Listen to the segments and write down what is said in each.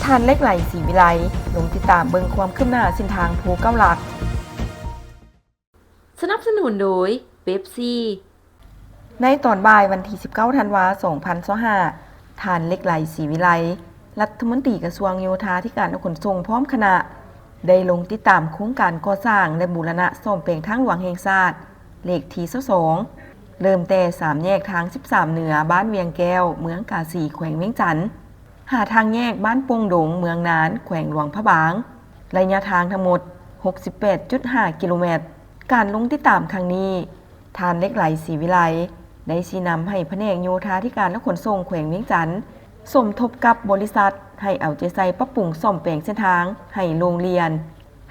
ທ່ານ ເຫຼັກໄຫຼ ສີວິໄລ ລົງຕິດຕາມເບິ່ງຄວາມຄືບໜ້າເສັ້ນທາງພູເກົ້າຫຼັກ. ສະໜັບສະໜູນໂດຍ ເປັບຊີ. ໃນຕອນບ່າຍວັນທີສິບເກົ້າ ທັນວາ ສອງພັນຊາວຫ້າ, ທ່ານ ເຫຼັກໄຫຼ ສີວິໄລ ລັດຖະມົນຕີກະຊວງໂຍທາທິການ ແລະ ຂົນສົ່ງ ພ້ອມຄະນະ ໄດ້ລົງຕິດຕາມໂຄງການກໍ່ສ້າງ ແລະ ບູລະນະສ້ອມແປງທາງຫຼວງແຫ່ງຊາດ ເລກທີຊາວສອງ ເລີ່ມແຕ່ສາມແຍກທາງສິບສາມເໜືອ ບ້ານວຽງແກ້ວ ເມືອງກາສີ ແຂວງວຽງຈັນ ຫາທາງແຍກບ້ານໂປ່ງດົງ ເມືອງນານ ແຂວງຫຼວງພະບາງ, ໄລຍະທາງທັງໝົດ ຫົກສິບແປດຈຸດຫ້າ ກິໂລແມັດ. ການລົງຕິດຕາມຄັ້ງນີ້, ທ່ານ ເຫຼັກໄຫຼ ສີວິໄລ ໄດ້ຊີ້ນຳໃຫ້ພະແນກໂຍທາທິການ ແລະ ຂົນສົ່ງ ແຂວງວຽງຈັນ ສົມທົບກັບບໍລິສັດ ໃຫ້ເອົາໃຈໃສ່ປັບປຸງສ້ອມແປງເສັ້ນທາງໃຫ້ໂລ່ງລ່ຽນ,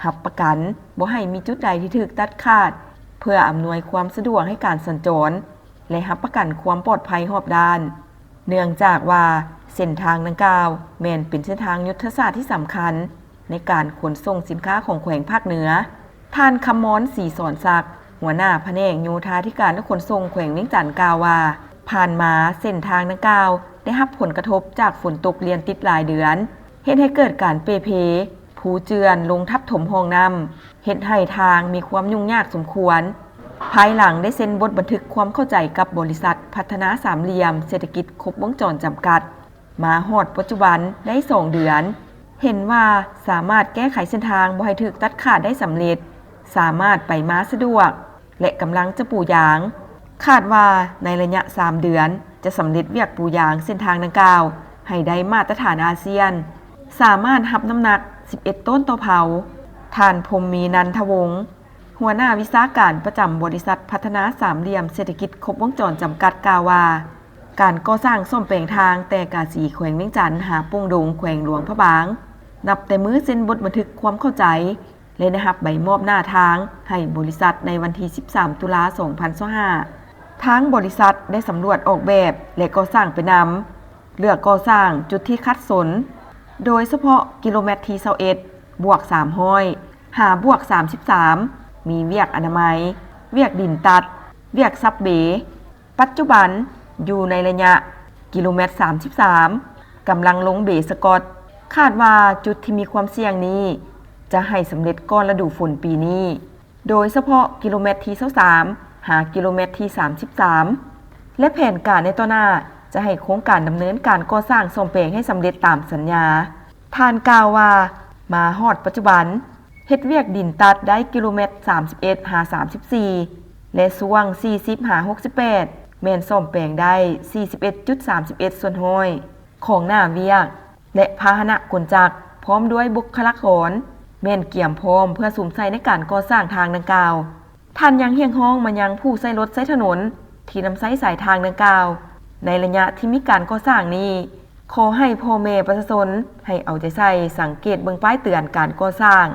ຮັບປະກັນບໍ່ໃຫ້ມີຈຸດໃດທີ່ຖືກຕັດຂາດ ເພື່ອອຳນວຍຄວາມສະດວກໃຫ້ການສັນຈອນ ແລະ ຮັບປະກັນຄວາມປອດໄພຮອບດ້ານ, ເນື່ອງຈາກວ່າເສັ້ນທາງດັ່ງກ່າວແມ່ນເປັນເສັ້ນທາງຍຸດທະສາດທີ່ສຳຄັນໃນການຂົນສົ່ງສິນຄ້າຂອງແຂວງພາກເໜືອ. ທ່ານ ຄຳມອນ ສີສອນສັກ ຫົວໜ້າພະແນກໂຍທາທິການ ແລະ ຂົນສົ່ງ ແຂວງວຽງຈັນ ກ່າວວ່າ ຜ່ານມາເສັ້ນທາງດັ່ງກ່າວໄດ້ຮັບຜົນກະທົບຈາກຝົນຕົກລ່ຽນຕິດຫຼາຍເດືອນ, ເຮັດໃຫ້ເກີດການເປ່ເພ, ພູເຈື່ອນລົງທັບຖົມຮ່ອງນ້ຳ, ເຮັດໃຫ້ທາງມີຄວາມຫຍຸ້ງຍາກສົມຄວນ. ພາຍຫຼັງໄດ້ເຊັນບົດບັນທຶກຄວາມເຂົ້າໃຈກັບບໍລິສັດພັດທະນາສາມຫຼ່ຽມເສດຖະກິດຄົບວົງຈອນຈຳກັດ ມາຮອດປັດຈຸບັນໄດ້ສອງເດືອນ, ເຫັນວ່າສາມາດແກ້ໄຂເສັ້ນທາງບໍ່ໃຫ້ຖືກຕັດຂາດໄດ້ສຳເລັດ, ສາມາດໄປມາສະດວກ ແລະ ກຳລັງຈະປູຢາງ. ຄາດວ່າໃນໄລຍະສາມເດືອນ ຈະສຳເລັດວຽກປູຢາງເສັ້ນທາງດັ່ງກ່າວໃຫ້ໄດ້ມາດຕະຖານອາຊຽນ, ສາມາດຮັບນ້ຳໜັກສິບເອັດໂຕນຕໍ່ເພົາ. ທ່ານ ພົມມີ ນັນທະວົງ ຫົວໜ້າວິຊາການປະຈຳບໍລິສັດພັດທະນາສາມຫຼ່ຽມເສດຖະກິດຄົບວົງຈອນຈຳກັດ ກ່າວວ່າ ການກໍ່ສ້າງສ້ອມແປງທາງແຕ່ກາສີ ແຂວງວຽງຈັນ ຫາໂປ່ງດົງ ແຂວງຫຼວງພະບາງ ນັບແຕ່ມື້ເຊັນບົດບັນທຶກຄວາມເຂົ້າໃຈ ແລະ ໄດ້ຮັບໃບມອບໜ້າທາງໃຫ້ບໍລິສັດໃນວັນທີສິບສາມ ຕຸລາ ສອງພັນຊາວຫ້າ. ທາງບໍລິສັດໄດ້ສຳຫຼວດອອກແບບ ແລະ ກໍ່ສ້າງໄປນຳ, ເລືອກກໍ່ສ້າງຈຸດທີ່ຂັດສົນ, ໂດຍສະເພາະກິໂລແມັດທີຊາວເອັດ ບວກສາມຮ້ອຍ ຫາບວກສາມສິບສາມ ມີວຽກອະນາໄມ, ວຽກດິນຕັດ, ວຽກສັບເບ. ປັດຈຸບັນຢູ່ໃນໄລຍະກິໂລແມັດສາມສິບສາມ ກຳລັງລົງເບສະກອດ. ຄາດວ່າຈຸດທີ່ມີຄວາມສ່ຽງນີ້ຈະໃຫ້ສຳເລັດກ່ອນລະດູຝົນປີນີ້, ໂດຍສະເພາະກິໂລແມັດທີຊາວສາມ ຫາກິໂລແມັດທີສາມສິບສາມ ແລະ ແຜນການໃນຕໍ່ໜ້າຈະໃຫ້ໂຄງການດຳເນີນການກໍ່ສ້າງສ້ອມແປງໃຫ້ສຳເລັດຕາມສັນຍາ. ທ່ານກ່າວວ່າ ມາຮອດປັດຈຸບັນ ເຮັດວຽກດິນຕັດໄດ້ກິໂລແມັດສາມສິບເອັດ ຫາ ສາມສິບສີ່ ແລະ ຊ່ວງສີ່ສິບ ຫາ ຫົກສິບແປດ ແມ່ນສ້ອມແປງໄດ້ ສີ່ສິບເອັດຈຸດສາມສິບເອັດສ່ວນຮ້ອຍ ຂອງໜ້າວຽກ ແລະ ພາຫະນະກົນຈັກ ພ້ອມດ້ວຍບຸກຄະລາກອນ ແມ່ນກຽມພ້ອມເພື່ອສຸມໃສ່ໃນການກໍ່ສ້າງທາງດັ່ງກ່າວ. ທ່ານຍັງຮຽກຮ້ອງມາຍັງຜູ້ໃຊ້ລົດໃຊ້ຖະໜົນທີ່ນຳໃຊ້ສາຍທາງດັ່ງກ່າວ ໃນໄລຍະທີ່ມີການກໍ່ສ້າງນີ້, ຂໍໃຫ້ພໍ່ແມ່ປະຊາຊົນໃຫ້ເອົາໃຈໃສ່ສັງເກດເບິ່ງປ້າຍເຕືອນການກໍ່ສ້າງ,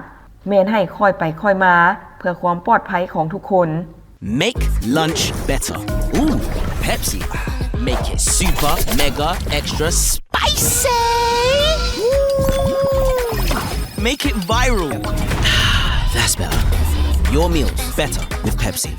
ແມ່ນໃຫ້ຄ່ອຍໄປຄ່ອຍມາເພື່ອຄວາມປອດໄພຂອງທຸກຄົນ. Make lunch better. Ooh, Pepsi. Make it super, mega, extra spicy. Ooh. Make it viral. That's better. Your meals better with Pepsi.